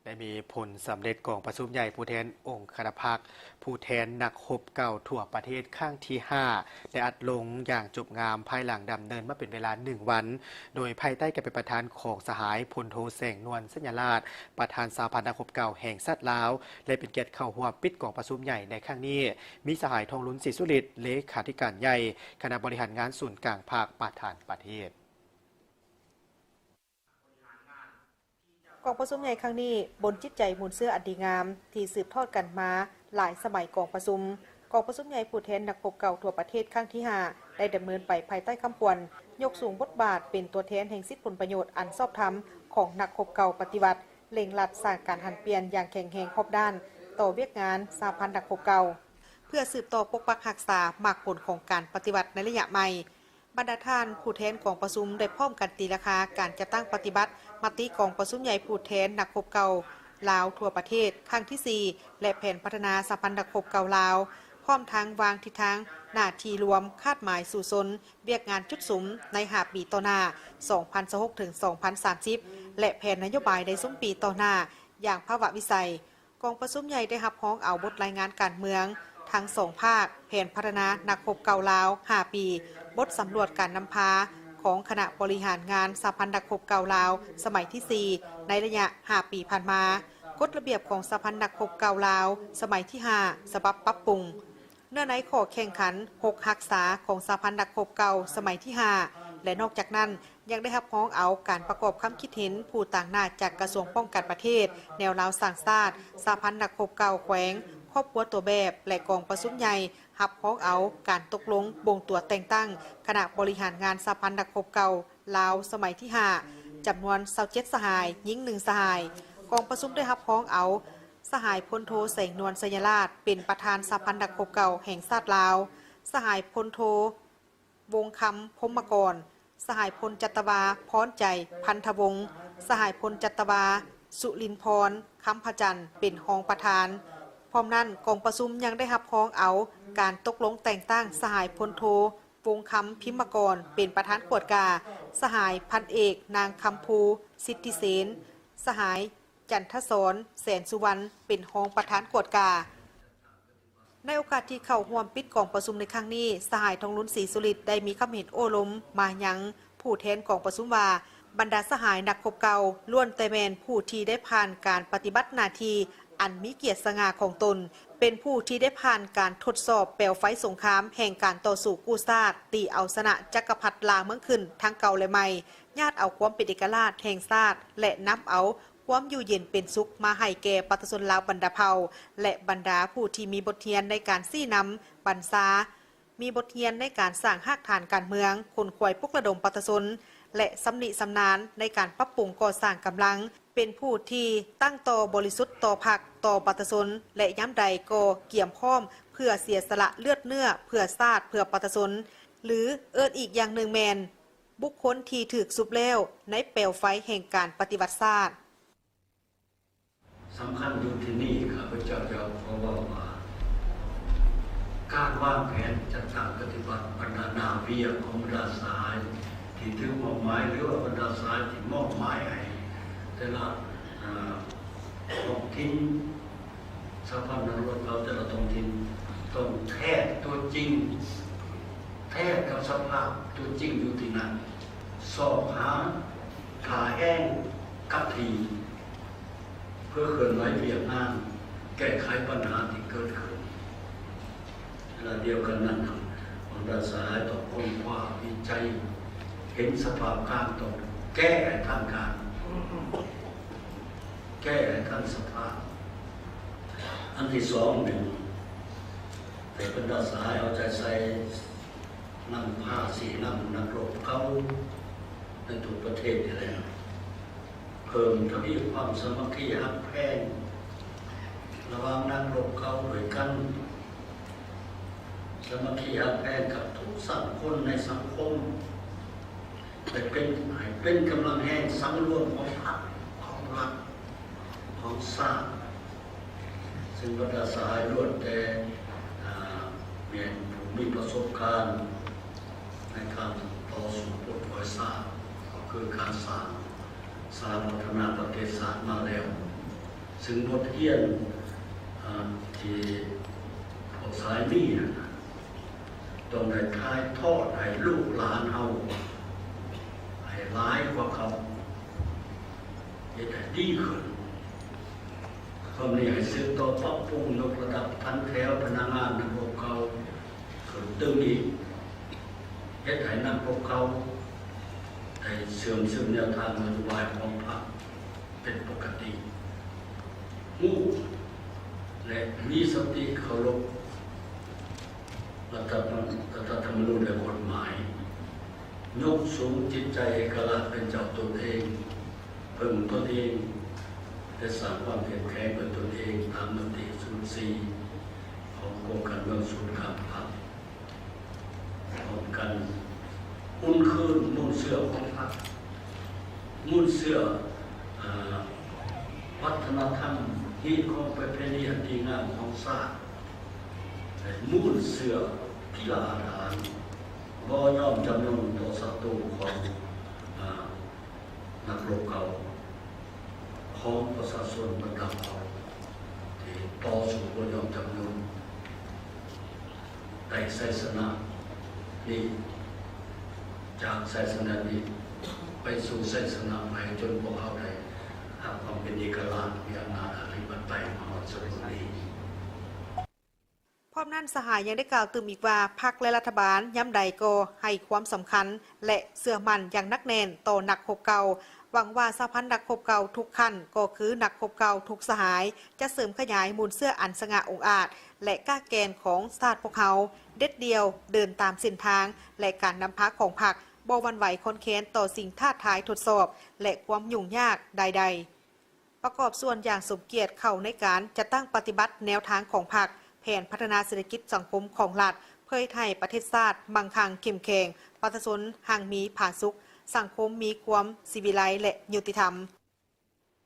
ໄດ້ມີຜົນສຳເລັດກອງປະຊຸມໃຫຍ່ຜູ້ແທນອົງຄະນະພັກ ຜູ້ແທນນັກຮົບເກົ່າທົ່ວປະເທດຄັ້ງທີຫ້າ ໄດ້ອັດລົງຢ່າງຈົບງາມ ພາຍຫຼັງດຳເນີນມາເປັນເວລາໜຶ່ງວັນ ໂດຍພາຍໃຕ້ການເປັນປະທານຂອງສະຫາຍ ພົນໂທ ແສງນວນ ໄຊຍະລາດ ປະທານສະຫະພັນນັກຮົບເກົ່າແຫ່ງຊາດລາວ ແລະ ເປັນກຽດເຂົ້າຮ່ວມປິດກອງປະຊຸມໃຫຍ່ໃນຄັ້ງນີ້ ມີສະຫາຍ ທອງລຸນ ສີສຸລິດ ເລຂາທິການໃຫຍ່ ຄະນະບໍລິຫານງານສູນກາງພັກ ປະທານປະເທດ. ກອງປະຊຸມໃຫຍ່ຄັ້ງນີ້ບົນຈິດໃຈມູນເຊື້ອອັນດີງາມ ທີ່ສືບທອດກັນມາຫຼາຍສະໄໝກອງປະຊຸມ. ກອງປະຊຸມໃຫຍ່ຜູ້ແທນນັກຮົບເກົ່າທົ່ວປະເທດຄັ້ງທີຫ້າ ໄດ້ດຳເນີນໄປພາຍໃຕ້ຄຳຂວັນ ຍົກສູງບົດບາດເປັນຕົວແທນແຫ່ງສິດຜົນປະໂຫຍດອັນຊອບທຳຂອງນັກຮົບເກົ່າປະຕິວັດ, ເລັ່ງລັດສ້າງການຫັນປ່ຽນຢ່າງແຂງແຮງຮອບດ້ານຕໍ່ວຽກງານສະຫະພັນນັກຮົບເກົ່າ ເພື່ອສືບຕໍ່ປົກປັກຮັກສາໝາກຜົນຂອງການປະຕິວັດໃນໄລຍະໃໝ່. ບັນດາທ່ານຜູ້ແທນກອງປະຊຸມໄດ້ພ້ອມກັນຕີລາຄາການຈັດຕັ້ງປະຕິບັດມະຕິກອງປະຊຸມໃຫຍ່ຜູ້ແທນນັກຮົບເກົ່າລາວທົ່ວປະເທດຄັ້ງທີສີ່ ແລະ ແຜນພັດທະນາສະຫະພັນນັກຮົບເກົ່າລາວ, ພ້ອມທັງວາງທິດທາງໜ້າທີ່ລວມຄາດໝາຍສູ້ຊົນວຽກງານຈຸດສຸມໃນຫ້າປີຕໍ່ໜ້າ ສອງພັນຊາວຫົກ ເຖິງ ສອງພັນສາມສິບ ແລະ ແຜນນະໂຍບາຍໃນຊຸມປີຕໍ່ໜ້າຢ່າງພາວະວິໄສ. ກອງປະຊຸມໃຫຍ່ໄດ້ຮັບຮອງເອົາບົດລາຍງານການເມືອງທັງສອງພາກ, ແຜນພັດທະນານັກຮົບເກົ່າລາວຫ້າປີ, ບົດສຳຫຼວດການນຳພາຂອງຄະນະບໍລິຫານງານສະຫະພັນນັກຮົບເກົ່າລາວສະໄໝທີສີ່ ໃນໄລຍະຫ້າປີຜ່ານມາ, ກົດລະບຽບຂອງສະຫະພັນນັກຮົບເກົ່າລາວສະໄໝທີຫ້າ ສະບັບປັບປຸງ. ເນື້ອໃນຂໍ້ແຂ່ງຂັນຫົກຮັກສາຂອງສະຫະພັນນັກຮົບເກົ່າສະໄໝທີຫ້າ ແລະ ນອກຈາກນັ້ນ ຍັງໄດ້ຮັບຮອງເອົາການປະກອບຄຳຄິດເຫັນຜູ້ຕາງໜ້າຈາກກະຊວງປ້ອງກັນປະເທດ, ແນວລາວສ້າງຊາດ, ສະຫະພັນນັກຮົບເກົ່າແຂວງ, ຄອບຄົວຕົວແບບ ແລະ ກອງປະຊຸມໃຫຍ່ຮັບຮອງເອົາການຕົກລົງບົ່ງຕົວແຕ່ງຕັ້ງຄະນະບໍລິຫານງານສະຫະພັນນັກຮົບເກົ່າ ລາວສະໄໝທີຫ້າ ຈຳນວນຊາວເຈັດສະຫາຍ, ຍິງໜຶ່ງສະຫາຍ. ກອງປະຊຸມໄດ້ຮັບຮອງເອົາສະຫາຍພົນໂທ ແສງນວນ ໄຊຍະລາດ ເປັນປະທານສະຫະພັນນັກຮົບເກົ່າແຫ່ງຊາດລາວ, ສະຫາຍພົນໂທ ວົງຄຳ ພົມມະກອນ, ສະຫາຍພົນຈັດຕະວາ ພອນໃຈ ພັນທະວົງ, ສະຫາຍພົນຈັດຕະວາ ສຸລິນພອນ ຄຳພະຈັນ ເປັນຮອງປະທານ. ພ້ອມນັ້ນ, ກອງປະຊຸມຍັງໄດ້ຮັບຮອງເອົາການຕົກລົງແຕ່ງຕັ້ງສະຫາຍພົນໂທ ວົງຄຳ ພິມມະກອນ ເປັນປະທານກວດກາ, ສະຫາຍພັນເອກ ນາງຄຳພູ ສິດທິເສນ, ສະຫາຍຈັນທະສອນ ແສນສຸວັນ ເປັນຮອງປະທານກວດກາ. ໃນໂອກາດທີ່ເຂົ້າຮ່ວມປິດກອງປະຊຸມໃນຄັ້ງນີ້, ສະຫາຍ ທອງລຸນ ສີສຸລິດ ໄດ້ມີຄຳເຫັນໂອ້ລົມມາຍັງຜູ້ແທນກອງປະຊຸມວ່າ, ບັນດາສະຫາຍນັກຮົບເກົ່າລ້ວນແຕ່ແມ່ນຜູ້ທີ່ໄດ້ຜ່ານການປະຕິບັດໜ້າທີ່ອັນມີກຽດສະຫງ່າຂອງຕົນ, ເປັນຜູ້ທີ່ໄດ້ຜ່ານການທົດສອບແປວໄຟສົງຄາມແຫ່ງການຕໍ່ສູ້ກູ້ຊາດ, ຕີເອົາຊະນະຈັກກະພັດລ່າເມືອງຂຶ້ນທັງເກົ່າ ແລະ ໃໝ່, ຍາດເອົາຄວາມເປັນເອກະລາດແຫ່ງຊາດ ແລະ ນຳເອົາຄວາມຢູ່ເຢັນເປັນສຸກມາໃຫ້ແກ່ປະຊາຊົນລາວບັນດາເຜົ່າ ແລະ ບັນດາຜູ້ທີ່ມີບົດຮຽນໃນການຊີ້ນຳບັນຊາ, ມີບົດຮຽນໃນການສ້າງຮາກຖານການເມືອງ, ຂົນຂວາຍປຸກລະດົມປະຊາຊົນ ແລະ ຊຳນິຊຳນານໃນການປັບປຸງກໍ່ສ້າງກຳລັງ, ເປັນຜູ້ທີ່ຕັ້ງຕໍ່ບໍລິສຸດຕໍ່ພັກ, ຕໍ່ປະຊາຊົນ ແລະ ຍາມໃດກໍກຽມພ້ອມເພື່ອເສຍສະຫຼະເລືອດເນື້ອເພື່ອຊາດ, ເພື່ອປະຊາຊົນ ຫຼື ເອີ້ນອີກຢ່າງໜຶ່ງແມ່ນ ບຸກຄົນທີ່ຖືກຊຸບແລ້ວໃນແປວໄຟແຫ່ງການປະຕິວັດຊາດ. ສຳຄັນຢູ່ທີ່ນີ້ ຂ້າພະເຈົ້າຈະຂໍເວົ້າວ່າ ການວາງແຜນຈັດຕັ້ງປະຕິບັດບັນດາໜ້າວຽກຂອງບັນດາສະຫາຍທີ່ຖືກມອບໝາຍ ຫຼືວ່າບັນດາສະຫາຍທີ່ມອບໝາຍໃຫ້ແຕ່ລະ ອາ ທ້ອງຖິ່ນ ສະຫະພັນນັກຮົບເກົ່າແຕ່ລະທ້ອງຖິ່ນ ຕ້ອງແທດຕົວຈິງ ແທດກັບສະພາບຕົວຈິງຢູ່ທີ່ນັ້ນ ຊອກຫາທ່າແຮງກັບທີ່ ເພື່ອເຄື່ອນໄຫວວຽກງານແກ້ໄຂບັນຫາທີ່ເກີດຂຶ້ນ. ເວລາດຽວກັນນັ້ນ ບັນດາສະຫາຍຕ້ອງຄົ້ນຄວ້າວິໄຈ ເຫັນສະພາບການ ຕ້ອງແກ້ໃຫ້ທັນການ ແກ້ໃຫ້ທັນສະພາບ. ອັນທີສອງແມ່ນໃຫ້ບັນດາສະຫາຍເອົາໃຈໃສ່ ນຳພາຊີ້ນຳນັກລົບເກົ່າໃນທຸກປະເທດນີ້ແຫຼະ ເພີ່ມທະວີຄວາມສາມັກຄີຮັກແພງລະຫວ່າງນັກລົບເກົ່າດ້ວຍກັນ, ສາມັກຄີຮັກແພງກັບທຸກຊັ້ນຄົນໃນສັງຄົມ ແລະ ເປັນ ໃຫ້ເປັນກຳລັງແຮງສັງລວມຂອງພັກ, ຂອງລັດ, ຂອງຊາດ. ຊຶ່ງບັນດາສະຫາຍລ້ວນແຕ່ ອາ ແມ່ນຜູ້ມີປະສົບການໃນການຕໍ່ສູ້ປົດປ່ອຍຊາດ ກໍຄືການສ້າງສາພັດທະນາປະເທດຊາດມາແລ້ວ. ເຊິ່ງບົດຮຽນ ອາ ທີ່ພວກຊາຍມີນັ້ນນະ ຕ້ອງໄດ້ຖ່າຍທອດໃຫ້ລູກຫຼານເຮົາໃຫ້ຫຼາຍກວ່າເກົ່າ ເຮັດໃຫ້ດີຂຶ້ນ. ພ້ອມນີ້ໃຫ້ສືບຕໍ່ປັບປຸງຍົກລະດັບພັນແຖວພະນັກງານນັກຮົບເກົ່າຂຶ້ນຕື່ມອີກ, ເຮັດໃຫ້ນັກຮົບເກົ່າໄດ້ເຊື່ອມຊຶມແນວທາງນະໂຍບາຍຂອງພັກ ເປັນປົກກະຕິ, ຮູ້ ແລະ ມີສະຕິເຄົາລົບລັດຖະ ລັດຖະທຳມະນູນ ແລະ ກົດໝາຍ, ຍົກສູງຈິດໃຈເອກະລາດເປັນເຈົ້າຕົນເອງ, ເພິ່ງຕົນເອງ ແລະ ສ້າງຄວາມເຂັ້ມແຂງດ້ວຍຕົນເອງ ຕາມມະຕິສູນສີ່ຂອງກົມການເມືອງສູນກາງພັກ. ຮ່ວມກັນອຸ່ນຄືນມູນເຊື້ອຂອງພັກ, ມູນເຊື້ອ ອາ ວັດທະນະທຳ, ຮີດຄອງປະເພນີອັນດີງາມຂອງຊາດ ແລະ ມູນເຊື້ອກິລາອາຖານ, ບໍ່ຍອມຈຳນົນຕໍ່ສັດຕູຂອງ ອາ ນັກລົບເກົ່າຂອງປະຊາຊົນບັນດາເຜົ່າທີ່ຕໍ່ສູ້ບໍ່ຍອມຈຳນົນ ໄດ້ໄຊຊະນະນີ້, ຈາກໄຊຊະນະນີ້ໄປສູ່ໄຊຊະນະໃໝ່ ຈົນພວກເຮົາໄດ້ຮັບຄວາມເປັນເອກະລາດ, ມີອຳນາດອະທິປະໄຕມາຮອດສະບັບນີ້. ພ້ອມນັ້ນ ສະຫາຍຍັງໄດ້ກ່າວຕື່ມອີກວ່າ ພັກ ແລະ ລັດຖະບານຍາມໃດກໍໃຫ້ຄວາມສຳຄັນ ແລະ ເຊື່ອໝັ້ນຢ່າງໜັກແໜ້ນຕໍ່ນັກຮົບເກົ່າ. ຫວັງວ່າຊາວພັນນັກຮົບເກົ່າທຸກຂັ້ນ ກໍຄືນັກຮົບເກົ່າທຸກສະຫາຍ ຈະເສີມຂະຫຍາຍມູນເຊື້ອອັນສະຫງ່າອົງອາດ ແລະ ກາກແກ່ນຂອງຊາດພວກເຮົາ ເດັດດ່ຽວເດີນຕາມເສັ້ນທາງ ແລະ ການນຳພາຂອງພັກ ບໍ່ຫວັ່ນໄຫວຄອນແຄນຕໍ່ສິ່ງທ້າທາຍທົດສອບ ແລະ ຄວາມຫຍຸ້ງຍາກໃດໆ. ປະກອບສ່ວນຢ່າງສົມກຽດເຂົ້າໃນການຈັດຕັ້ງປະຕິບັດແນວທາງຂອງພັກ, ແຜນພັດທະນາເສດຖະກິດສັງຄົມຂອງລັດ, ເພື່ອເຮັດໃຫ້ປະເທດຊາດມັ່ງຄັ່ງເຂັ້ມແຂງ, ປະຊາຊົນຮັ່ງມີຜາສຸກ, ສັງຄົມມີຄວາມສີວິໄລ ແລະ ຍຸຕິທຳ.